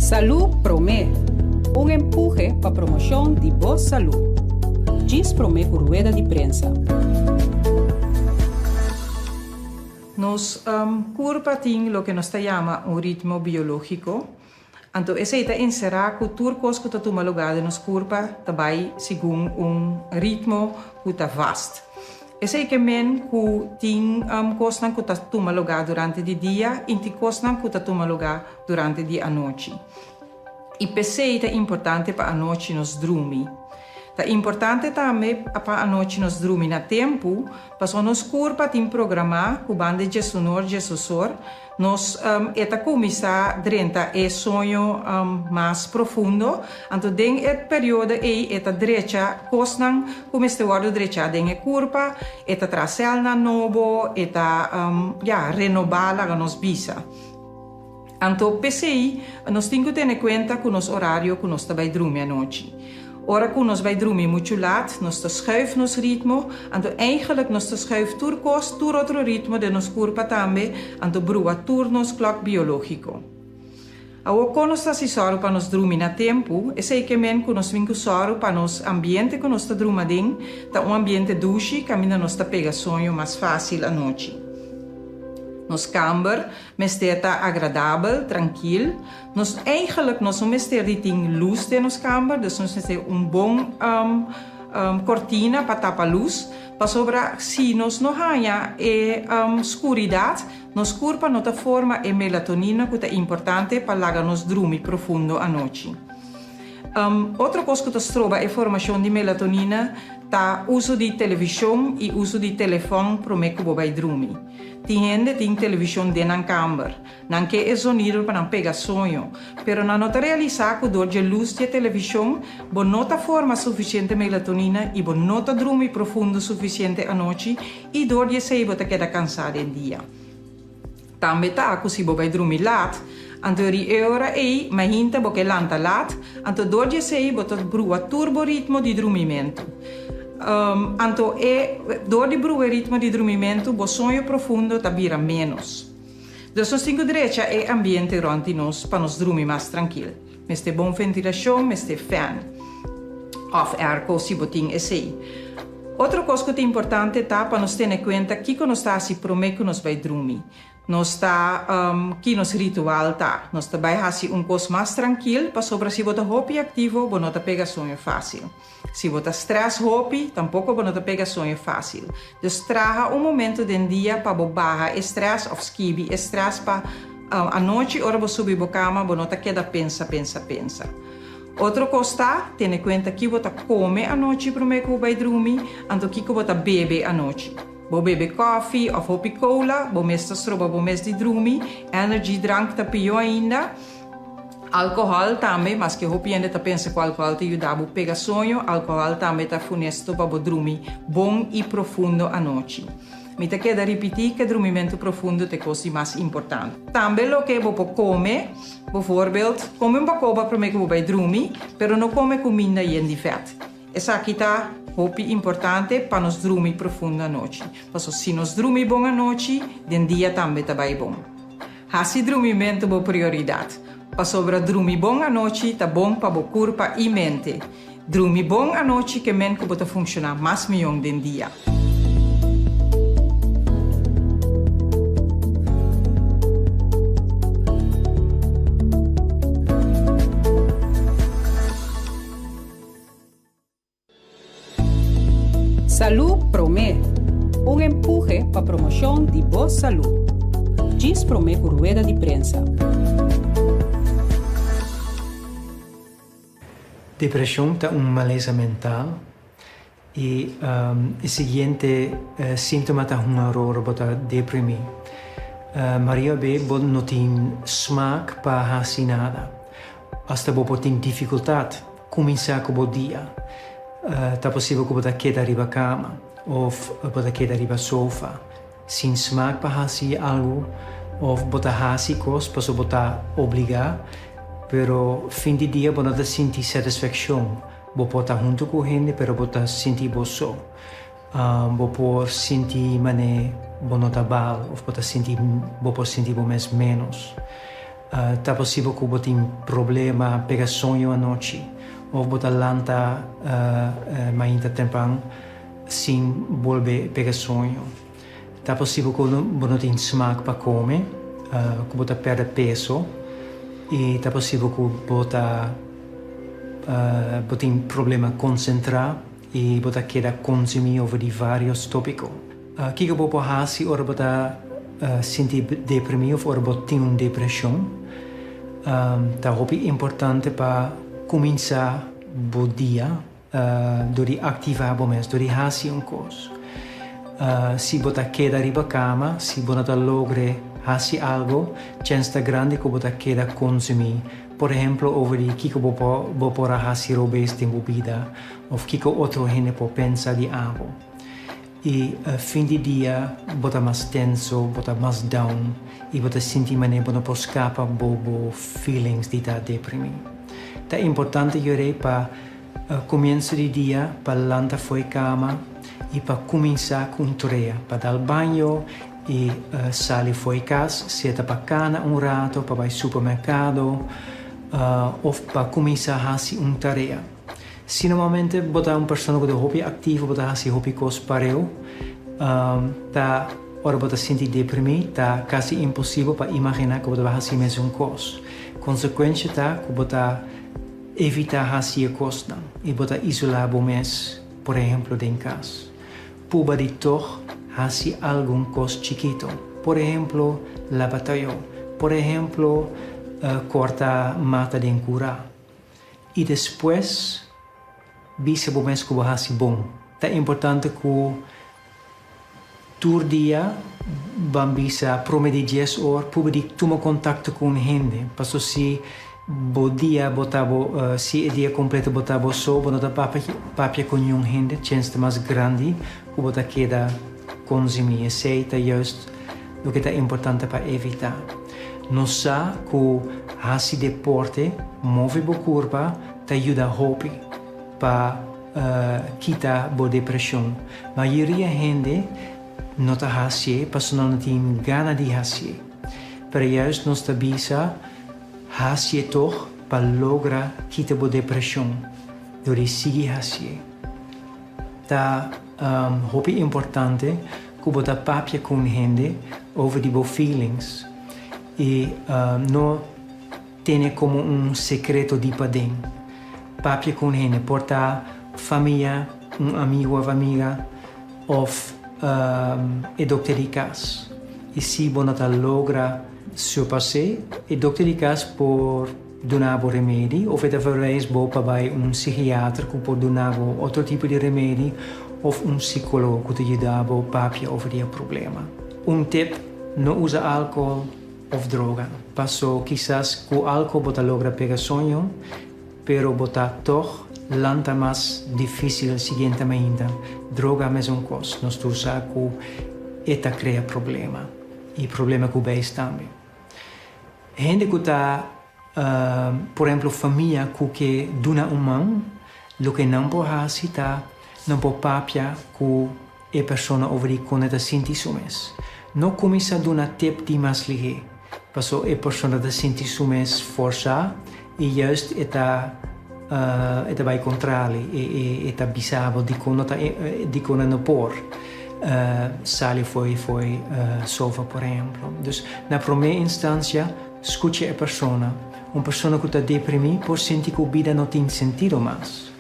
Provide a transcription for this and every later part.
Salú Promé, un empuhe pa promoshon di bo salú. Djis promé ku rueda di prensa. Nos kurpa tin loke nos ta yama un ritmo biológiko. Anto esei ta enserá ku tur kos ku ta tuma lugá den nos kurpa ta bai segun un ritmo ku ta vast. Esei ke men ku tin kosnan ku ta tuma lugá durante di dia i tin kosnan ku ta tuma lugá durante di anochi. I p'esei ta importante pa anochi nos drumi. Ta importante tambe pa anochi nos drumi na tempu, pasobra nos kurpa tin programá ku banda djesunor djesosor Nos e ta kuminsá drenta e soño mas profundo, anto den e periodo ei e ta drecha kosnan ku mester wòrdu drechá den e kurpa, e ta traha sèlnan nobo, e ta ya renobá laga nos bisa. Anto p'esei nos tin ku tene kuenta ku nos orario ku nos ta bai drumi anochi. Ora ku nos bai drumi muchu lat, nos ta schuif nos ritmo, anto eigenlijk nos ta schuif tur kos, tur otro ritmo den nos kurpa tambe, anto brua tur nos klòk biológiko. Awor kon nos ta hasi sòru pa nos drumi na tempu? Esei ke men ku nos tin ku sòru pa nos ambiente ku nos ta druma den ta un ambiente dushi kaminda nos ta pega soño mas fásil anochi. Nos kamber mester ta agradabel, trankil. Nos eigenlijk nos no mester di tin lus den nos kamber, dus nos mester un bon kortina pa tapa lus, pasobra si nos no haña e skuridat, nos kurpa no ta forma e melatonina ku ta importante pa laga nos drumi profundo anochi. Otro kos ku ta stroba e formashon di melatonina ta uso di televishon i uso di telefòn promé ku bo bai drumi. Tin hende tin televishon den nan kamber. Nan ke e zonido pa nan pega soño, pero nan no ta realisá ku dor dje lus dje televishon bo no ta forma sufisiente melatonina i bo no ta drumi profundo sufisiente anochi i dor di esei bo ta keda kansá den dia. Tambe ta ku si bo bai drumi lat, anto ri e ora ei mainta bo ke lanta lat, anto dor di esei bo ta brua tur bo ritmo di drumimentu. Anto e dor di brua e ritmo di drumimentu bo soño profundo ta bira ménos. Dus nos tin ku drecha e ambiente rònt di nos pa nos drumi mas trankil. Mester bon ventilashon, mester fèn òf airco si bo tin esei. Otro kos ku ta importante ta pa nos tene kuenta kiko nos ta hasi promé ku nos bai drumi. Nos ta ki nos ritual ta. Nos ta bai hasi un kos mas trankil pasobra si bo ta hopi aktivo bo no ta pega soño fásil. Si bo ta stress hopi, tampoko bo no ta pega soño fásil. Dus traha un momento den dia pa bo baha e stress òf skibi e stress pa anochi ora bo subi bo kama bo no ta keda pensa, pensa, pensa. Otro kos ta, tene kuenta ki bo ta kome anochi promé ku bo bai drumi, anto kiko bo ta bebe anochi. Bo bebe kòfi òf hopi kola, bo mes ta stroba bo mes di drumi, energy drank ta pió ainda. Alkohòl tambe, maske hopi hende ta pensa ku alkohòl ta yuda bo pega soño, alkohòl tambe ta funesto pa bo drumi bon i profundo anochi. Mi ta keda ripití ku e drumimentu profundo ta e kos di mas importante. Tambe loke bo por kome, bovoorbeeld, kome un bakoba promé ku bo bai drumi, pero no kome kuminda yen di vèt. Esaki ta hopi importante pa nos drumi profundo anochi, pasobra si nos drumi bon anochi, den dia tambe ta bai bon. Hasi drumimentu bo prioridat, pasobra drumi bon anochi ta bon pa bo kurpa i mente. Drumi bon anochi ke men ku bo ta funshoná mas mion den dia. Salú Promé, un empuhe pa promoshon di bo salú. Djis promé ku rueda di prensa. Depreshon ta un malesa mental i e siguiente síntoma ta hunga ror bo ta deprimí. Maria be bo no tin smak pa hasi nada. Asta bo por tin difikultat Kuminsá ku bo dia. Ta posibel ku bo ta keda riba kama òf bo ta keda riba sofa sin smak pa hasi algu òf bo ta hasi kos pasobra bo ta obligá, pero fin di dia bo no ta sinti satisfakshon. Bo por ta huntu ku hende pero bo ta sinti bo so. Bo por sinti manera bo no ta bal òf bo ta sinti bo por sinti bo mes ménos. Ta posibel ku bo tin problema pega soño anochi òf bo ta lanta mainta tempran sin bolbe pega soño. Ta posibel ku bo no tin smak pa kome, ku bo ta pèrdè peso i ta posibel ku bo ta bo tin problema konsentrá i bo ta keda konsumí over di vários tópiko. Kiko bo por hasi ora bo ta sinti deprimí òf ora bo tin un depreshon? Ta hopi importante pa kuminsá bo dia dor di aktivá bo mes, dor di hasi un kos. Si bo ta keda riba kama, si bo no ta logre hasi algu, chèns ta grandi ku bo ta keda konsumí. Por ehemplo, over di kiko bo bo por a hasi robes den bo bida òf kiko otro hende por pensa di abo. I fin di dia bo ta mas tenso, bo ta mas down i bo ta sinti manera bo no por skapa bo bo feelings di ta deprimí. Ta importante yor'é pa komienso di dia pa lanta fo'i kama i pa kuminsá ku un tarea, pa dal baño i sali fo'i kas, sea ta pa kana un rato, pa bai supermerkado òf pa kuminsá hasi un tarea. Si normalmente bo ta un persona ku ta hopi aktivo, bo ta hasi hopi kos pareu, ta ora bo ta sinti deprimí ta kasi imposibel pa imaginá ku bo ta bai hasi mesun kos. Konsekuensha ta ku bo ta evitá hasi e kosnan i bo ta isolá bo mes, por ehemplo den kas. Puba di tòg hasi algun kos chikitu, por ehemplo laba tayó, por ehemplo kòrta mata den kurá. I despues bisa bo mes ku bo hasi bon. Ta importante ku tur dia ban bisa prome di dies or pube di tuma kontakto ku un hende. Paso si bo dia bo ta bo si e dia kompleto bo ta bo so bo no ta papia ku niun hende chens ta mas grandi ku bo ta keda konsumí. Esei ta juist loke ta importante pa evitá. Nos sa ku hasi deporte, move bo kurpa, ta yuda hopi pa kita bo depreshon. Mayoria hende no ta hasié pasobra nan no tin gana di hasié. Pero juist nos ta bisa hasié tog pa logra kita bo depreshon dor di sigui hasié. Ta hopi importante ku bo ta papia ku un hende over di bo feelings i no tene komo un sekreto di paden. Papia ku un hende, por ta famia, un amigu òf amiga òf e dokter di kas. I si bo no ta logra surpas'é, e dokter di kas por duna bo remedi of e ta verwijs bo pa bai un psichiater ku por duna bo otro tipo di remedi of un psikologo ku ta yuda bo papia over di e problema. Un tip, no usa alkohol of droga. Paso kisas ku alkohol bo ta logra pega soño, pero bo ta tog lanta mas difisil siguiente mainta. Droga mesun kos, nos tur sa ku e ta krea problema i problema ku beis tambe. Hende ku ta, por ehemplo famia ku ke duna un man, loke nan por hasi ta nan por papia ku e persona over di kon e ta sinti su mes. No kuminsá duna tip di mas lihé, paso e persona ta sinti su mes forsá i juist e ta e ta bai kontrali, e ta bisa bo dikon no ta dikon e no por. Sali fo'i fo'i sofa por ehemplo. Dus na prome instancia scucha e persona. Un persona cu ta deprimi por sinti cu bida no tin sentido mas.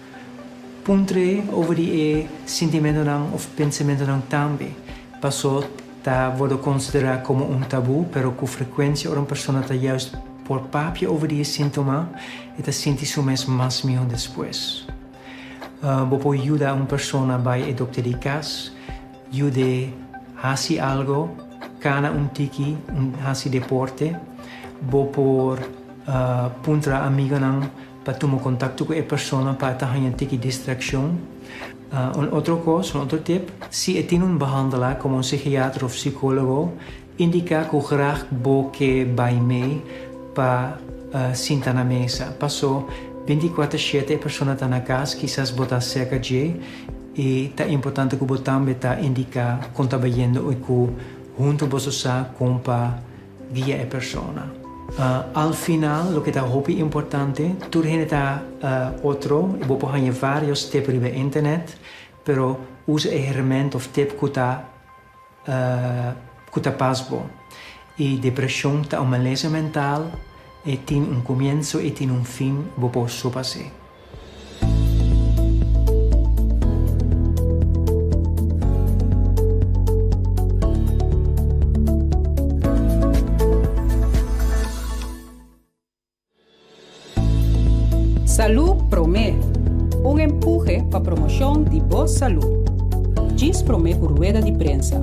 Puntr'e over di e sintimentonan of pensamentonan tambe. Paso ta wordo considera como un tabu pero cu frecuencia ora un persona ta juist por papia over di e sintoma e ta sinti su mes mas miho despues. Bo por yuda un persona bai e dokter di kas, yud'é hasi algo, kana un tiki, hasi deporte. Bo por puntra amigonan pa tuma kontakto ku e persona pa e ta haña un tiki distrakshon. Un otro kos, un otro tip, si e tin un behandelaar komo un psikiater òf sikólogo, indiká ku graag bo ke bai mee pa sinta na mesa. Paso bintikuater shete e persona ta na kas, kisas bo ta serka dje i ta importante ku bo tambe ta indiká kon ta bayendo i ku huntu boso sa kon pa guia e persona. Al final, loke ta hopi importante, tur hende ta otro i bo por haña vários tip riba internet, pero usa e herment òf tip ku ta ku ta pas bo. I depreshon ta un malesa mental, e tin un komienso i tin un fin, bo por surpas'é. Salú Promé, un empuhe pa promoshon di bo salú. Djis promé ku rueda di prensa.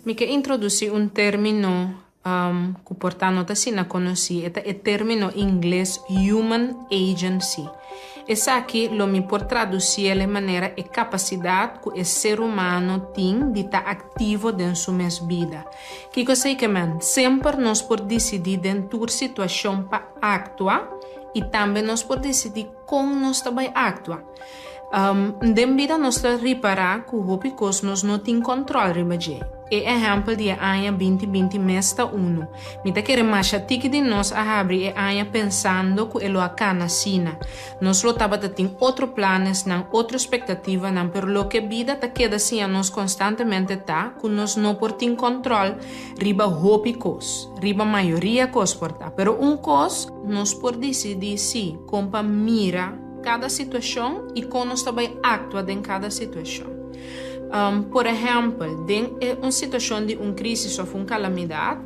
Mi ke introdusí un término ku por ta no ta asina konosí, e ta e término ingles human agency. Esaki lo mi por tradusiel e manera e kapasidat ku e ser humano tin di ta aktivo den su mes bida. Kiko esei ke men? Semper nos por disidí den tur situashon pa aktua i tambe nos por disidí kon nos ta bai aktua. Den bida nos ta ripará ku hopi kos nos no tin kòntròl riba dje. E ehèmpel di e aña 2020 mes ta unu. Mi ta kere masha tiki di nos a habri e aña pensando ku e lo a kana asina. Nos lo tabata tin otro planesnan, otro spektativanan, pero loke bida ta keda siña nos konstantemente ta ku nos no por tin kòntròl riba hopi kos, riba mayoria kos por ta. Pero un kos nos por disidí sí, kon pa mira kada situashon i kon nos ta bai aktua den kada situashon. Por ehèmpel, den un situashon di un krísis òf un kalamidat,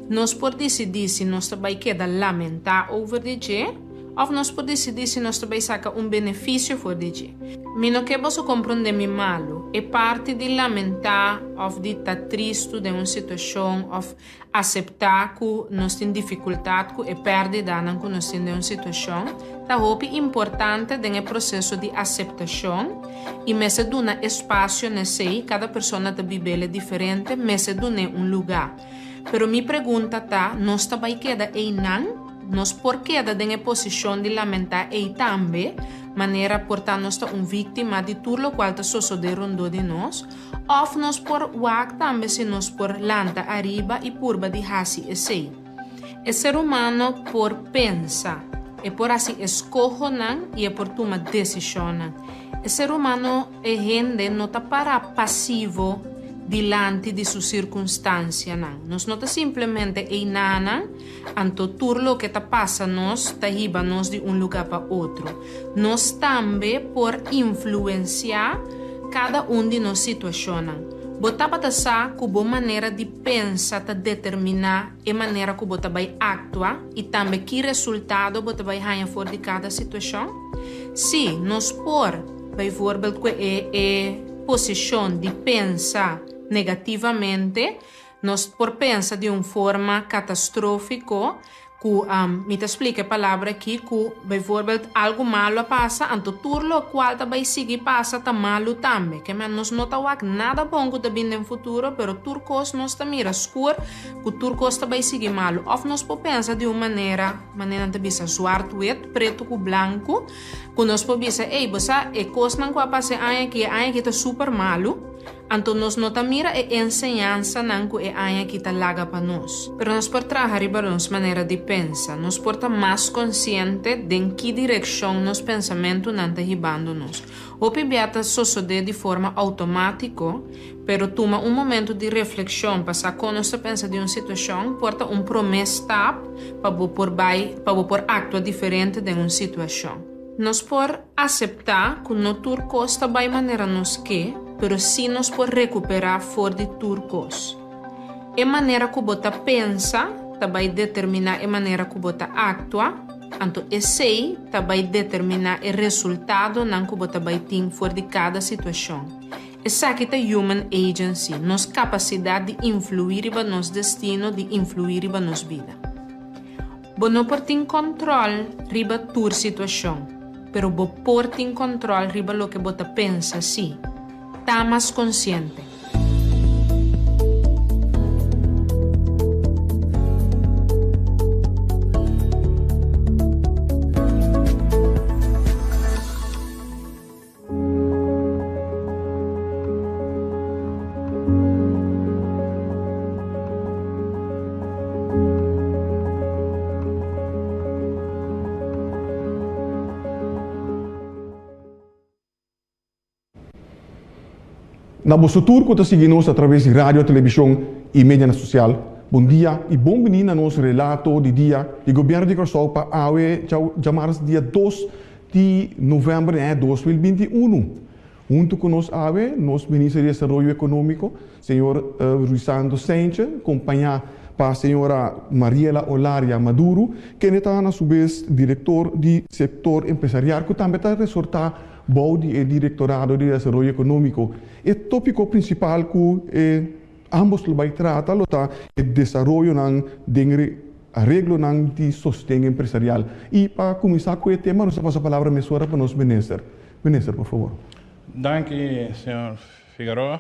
nos por disidí si nos ta bai keda lamentá over di dje òf nos por disidí si nos ta bai saka un benefisio for di dje. Mi no ke boso komprondé mi malu. E parti di lamentá òf di ta tristu den un situashon òf Aseptá ku nos tin difikultat ku e pèrdidanan ku nos tin den un situashon ta hopi importante den e proseso di aseptashon i mester duna espasio na esei, kada persona ta bib'el diferente, mester dun'é un lugá. Pero mi pregunta ta, nos ta bai keda einan? Nos por keda den e posishon di lamentá ei tambe, manera por ta nos ta un víktima di tur lokual ta sosodé rondó di nos? Òf nos por wak tambe si nos por lanta ariba i purba di hasi esei. E ser humano por pensa, e por hasi eskohonan i e por tuma desishonnan. E ser humano, e hende, no ta pará pasivo dilanti di su sirkunstansianan. Nos no ta simplemente einanan, anto tur loke ta pasa nos ta hiba nos di un lugá pa otro. Nos tambe por influensiá kada un di nos situashonnan. Bo tabata sa ku bo manera di pensa ta determiná e manera ku bo ta bai aktua i tambe ki resultado bo ta bai haña for di kada situashon? Sí, nos por, bijvoorbeeld ku e e posishon di pensa negativamente, nos por pensa di un forma katastrófiko Ku, mi ta splika e palabra aki, ku bijvoorbeeld algu malu a pasa, anto tur lokual ta bai sigui pasa ta malu tambe. Ke men nos no ta wak nada bon ku ta bin den futuro, pero tur kos nos ta mira skur ku tur kos ta bai sigui malu. Òf nos por pensa di un manera, manera nan ta bisa zwart-wit, pretu ku blanku, ku nos por bisa, ey, bo sa e kosnan ku a pasa e aña aki, e aña aki ta super malu. Anto nos no ta mira e enseñansanan ku e aña aki ta laga pa nos. Pero nos por traha riba nos manera di pensa. Nos por ta mas konsiente den ki direkshon nos pensamentunan ta hibando nos. Hopi bia ta sosodé di forma outomátiko, pero tuma un momentu di reflekshon pa sa kon nos ta pensa di un situashon por ta un promé stap pa bo por bai pa bo por aktua diferente den un situashon. Nos por aseptá ku no tur kos ta bai manera nos ke, pero sí nos por rekuperá for di tur kos. E manera ku bo ta pensa ta bai determiná e manera ku bo ta aktua, anto esei ta bai determiná e resultadonan ku bo ta bai tin for di kada situashon. Esaki ta human agency, nos kapasidat di influí riba nos destino, di influí riba nos bida. Bo no por tin kòntròl riba tur situashon, pero bo por tin kòntròl riba loke bo ta pensa sí. Ta mas konsiente. Na boso tur ku ta sigui nos atraves di radio, televishon i medianan sosial, bon dia i bon bini na nos relato di dia di Gobièrnu di Kòrsou pa awe djamars dia dos di novèmber di aña 2021. Huntu ku nos awe, nos Minister di Desaroyo Ekonómiko, señor Ruisando Cijntje, kompañá pa señora Mariela Olaria Maduro, kende ta na su bes direktor di sektor empresarial ku tambe ta resortá bou di e Direktorado di Desaroyo Ekonómiko. E tópiko prinsipal ku e ámbos lo bai trata lo ta e desaroyonan den areglonan di sosten empresarial. I pa kuminsá ku e tema nos ta pasa palabra mesora pa nos minister. Minister, por favor. Danki, señor Figaroa,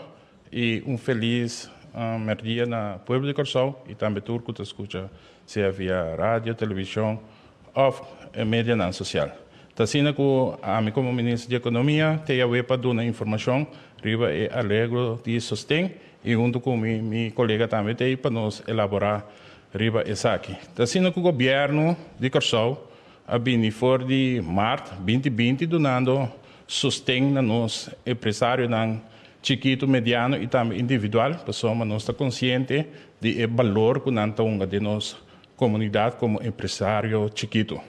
i un felis mèrdia na pueblo di Kòrsou i tambe tur ku ta skucha sea via radio, televishon òf e medianan sosial. Ta asina ku ami komo Minister di Ekonomia te yawe pa duna informashon riba e areglo di sosten i huntu ku mi mi kolega tambe t'ei pa nos elaborá riba esaki. Ta asina ku Gobièrnu di Kòrsou a bini for di mart 2020 dunando sosten na nos empresarionan chikitu, mediano i tambe individual, pasobra nos ta konsiente di e balor ku nan ta hunga den nos komunidat komo empresario chikitu.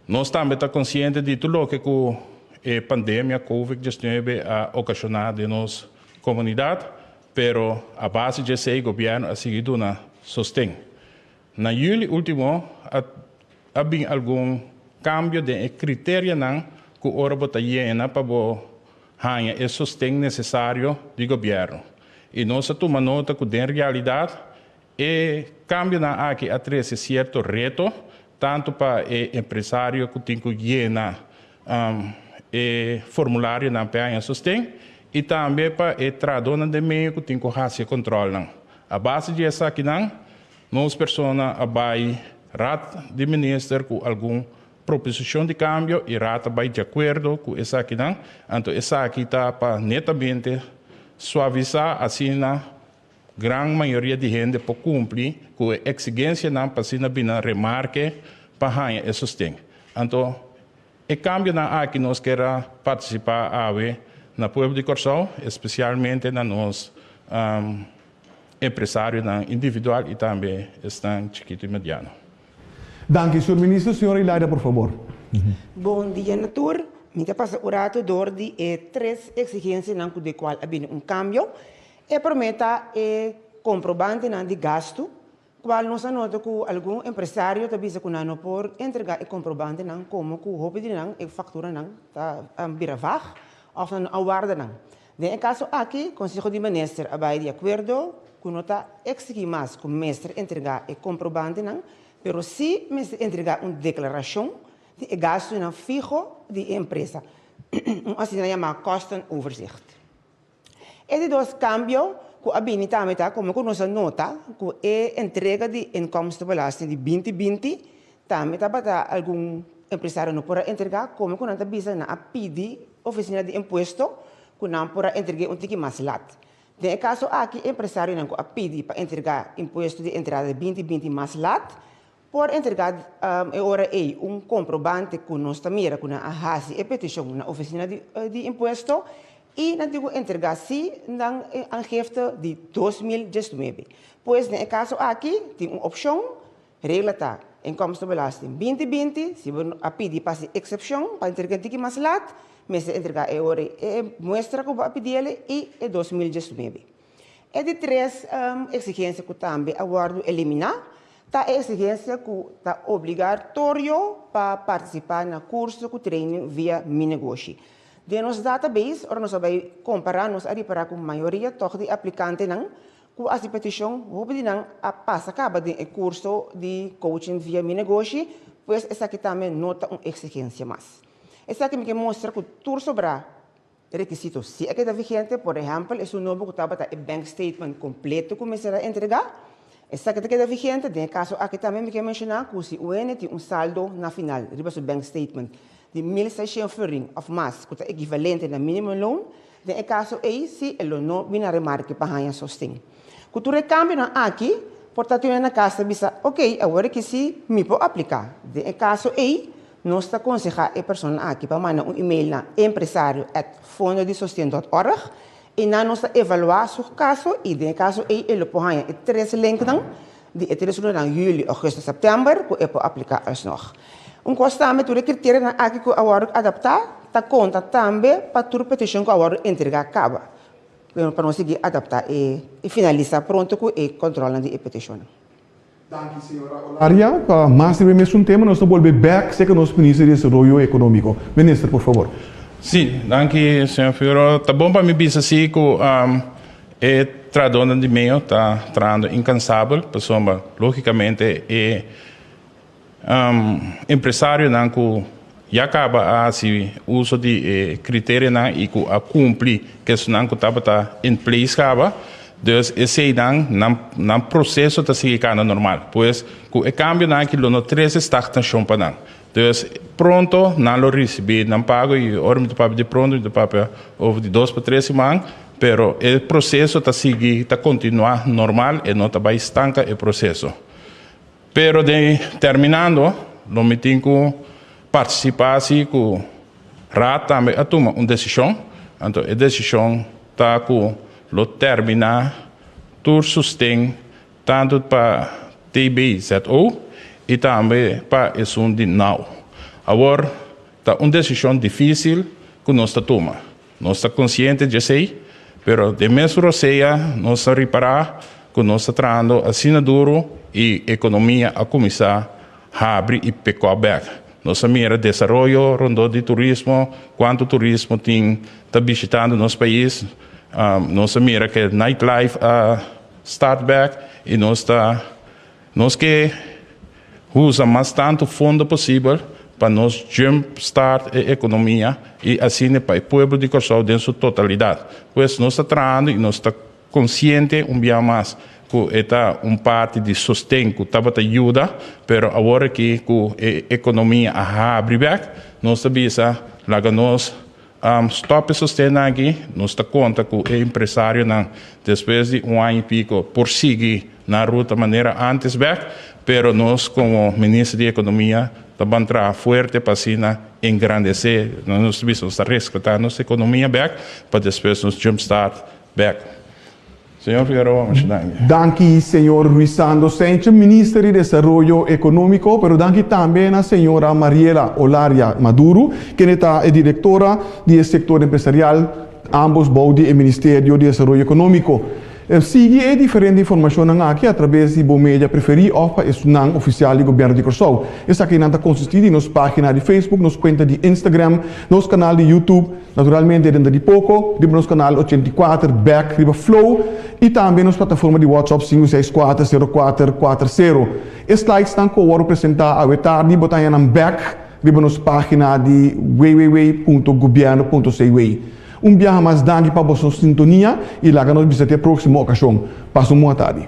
Nos tambe ta konsiente di tur loke ku e pandemia Covid 19 a okashoná den nos komunidat, pero a base di esei gobièrnu a sigui duna sosten. Na yüli último a a bin algun kambio den e kriterianan ku ora bo ta yena pa bo haña e sosten nesesario di gobièrnu. I nos a tuma nota ku den realidat e kambionan aki a trese sierto reto tantu pa e empresario ku tin ku yena e formularionan pa e haña sosten i tambe pa e trahadónan den medio ku tin ku hasi e kòntròlnan. A base di esakinan nos persona a bai Raad di Minister ku algun proposishon di kambio i Raad a bai di akuerdo ku esakinan. Anto esaki ta pa netamente suavisá asina gran mayoria di hende por kumpli ku e eksigensianan pa asina bina remarke pa haña e sosten. Anto e kambionan aki nos ker a partisipá awe na pueblo di Kòrsou, espesialmente na nos empresarionan individual i tambe esnan chikitu i mediano. Danki, Señor Minister. Señora Ilaida, por favor. Bon dia na tur. Mi ta pasa un rato dor di e tres exigencianan cu di cual a bini un cambio. E prome ta e comprobantenan di gastu, cual nos a nota cu algun empresario ta bisa cu nan no por entrega e comprobantenan como cu hopi di nan e facturanan ta bira vaag of nan no a warda nan. Den e kaso aki, Konseho di Minister a bai di akuerdo ku no ta eksigí mas ku mester entregá e komprobantenan, pero sí mester entregá un deklarashon di e gastunan fiho di e empresa, un asina yamá kostenoverzicht. E di dos kambio ku a bini tambe ta komo ku nos a nota ku e entrega di inkomstenbelasting di 2020 tambe tabata algun empresario no por a entregá, komo ku nan ta bisa nan a pidi Ofisina di Impuesto ku nan por a entreg'é un tiki mas lat. Den e kaso aki empresarionan ku a pidi pa entregá impuesto di entrada di 2020 mas lat por entregá e ora ei un komprobante ku nos ta mira ku nan a hasi e petishon na Ofisina di Impuesto i nan tin ku entregá sí nan aangifte di 2019. Pues den e kaso aki tin un opshon. Regla ta, Inkomstenbelasting 2020, si bo a pidi pa hasi eksepshon pa entrega un tiki mas lat, mester entrega e ora e muestra ku bo a pidi el i e 2019. E di tres eksigensia ku tambe a wòrdu eliminá ta e eksigensia ku ta obligatorio pa partisipá na kurso ku training via Mi Negoshi. Den nos database, ora nos a bai kompará, nos a ripará ku mayoria tòg di aplikantenan Ku hasi petishon, hopi di nan a pasa kaba den e kurso di coaching via Mi Negoshi, pues esaki tambe no ta un eksigensia mas. Esaki mi ke mustra ku tur sobrá rekisito si a keda vigente, por ehèmpel esun nobo ku tabata e bank statement kompleto ku mester a entregá, esaki ta keda vigente. Den e kaso aki tambe mi ke menshoná ku si un hende tin un saldo na final riba su bank statement di 1600 florin òf mas ku ta ekivalente na minimumloon, Den e kaso ei si e lo no bini na remarke pa haña sosten. Ku tur e kambionan aki, por ta tin un na kas ta bisa, Okey, awor aki si mi por apliká. Den e kaso ei, nos ta konsehá e persona aki pa manda un email na empresario at fondodisosten dot org. Einan nos ta evaluá su kaso i den e kaso ei e lo por haña e tres linknan di e tres lunanan juli, ougùstùs, sèptèmber ku e por apliká alsnog. Un kos tambe tur e kriterianan aki ku a wòrdu adaptá ta konta tambe pa tur petishon ku a wòrdu entregá kaba pa nos sigui adaptá e i finalisá pronto ku e kòntròlnan di e petishonnan. Danki señora Olaria. Pa mas riba e mesun tema nos ta bolbe bek serka nos Minister di Desaroyo Ekonómiko. Minister, por fabor. Sí, danki señor Figueroa. Ta bon pa mi bisa sí ku e trahadónan di meo ta trahando inkansabel pasobra lógikamente e empresarionan ku ya kaba a hasi uso di e kriterianan i ku a kumpli ku esunnan ku tabata in place kaba, dus eseinan nan nan proseso ta sigui kana normal. Pues ku e kambionan aki lo no trese stagnashon pa nan. Dus pronto nan lo risibí nan pago i ora mi ta papia di pronto mi ta papia over di dos pa tres siman, pero e proseso ta sigui ta kontinuá normal e no ta bai stanka e proseso. Pero den terminando lo mi tin ku partisipá si ku Raad tambe a tuma un desishon, anto e desishon ta ku lo terminá tur sosten tantu pa TBZO i tambe pa esun di nau. Awor ta un desishon difísil ku nos ta tuma. Nos ta konsiente di esei, pero den mes rosea nos ta ripará ku nos ta trahando asina duru i ekonomia a kuminsá habri i pekò bèk. Nos a mira desaroyo rondó di turismo, kuantu turismo tin ta bishitando nos pais. Nos a mira ku e nightlife a start bèk i nos ta Nos ke usa mas tantu fondo posibel pa nos jump start e ekonomia i asina pa e pueblo di Kòrsou den su totalidat. Pues nos ta trahando i nos ta konsiente un bia mas ku e ta un parti di sosten ku tabata yuda, pero awor aki ku e ekonomia a habri bèk, nos ta bisa laga nos Stop e sosten aki, nos ta konta ku e empresarionan despues di un aña i piko por sigui nan ruta manera antes bek, pero nos komo Minister di Ekonomia ta ban traha fuerte pa asina engrandesé, nos ta bisa nos ta reskatá nos ekonomia bek pa despues nos jump start bek. Señor Figueroa, masha danki. Danki señor Ruisando Senche, Minister di Desaroyo Economico, pero danki tambe na señora Mariela Olaria Maduro, kende ta e directora di e sector empresarial, ambos bou di e Ministerio di Desaroyo Economico. Sigui e diferente informacionnan aki a traves di bo media preferi of pa esunnan oficial di Gobierno di Corsou. Esakinan ta consisti di nos pagina di Facebook, nos cuenta di Instagram, nos canal di YouTube, Naturalmente denter di poko riba nos kanal 84 bek riba Flow i tambe nos plataforma di WhatsApp 564 04 40. E slidesnan ku a wòrdu presentá awe tardi bo ta haña nan bek riba nos página di www.gobierno.cw. Un biaha mas danki pa boso sintonia i laga nos bisa te e próksimo okashon. Pasa un bon atardi.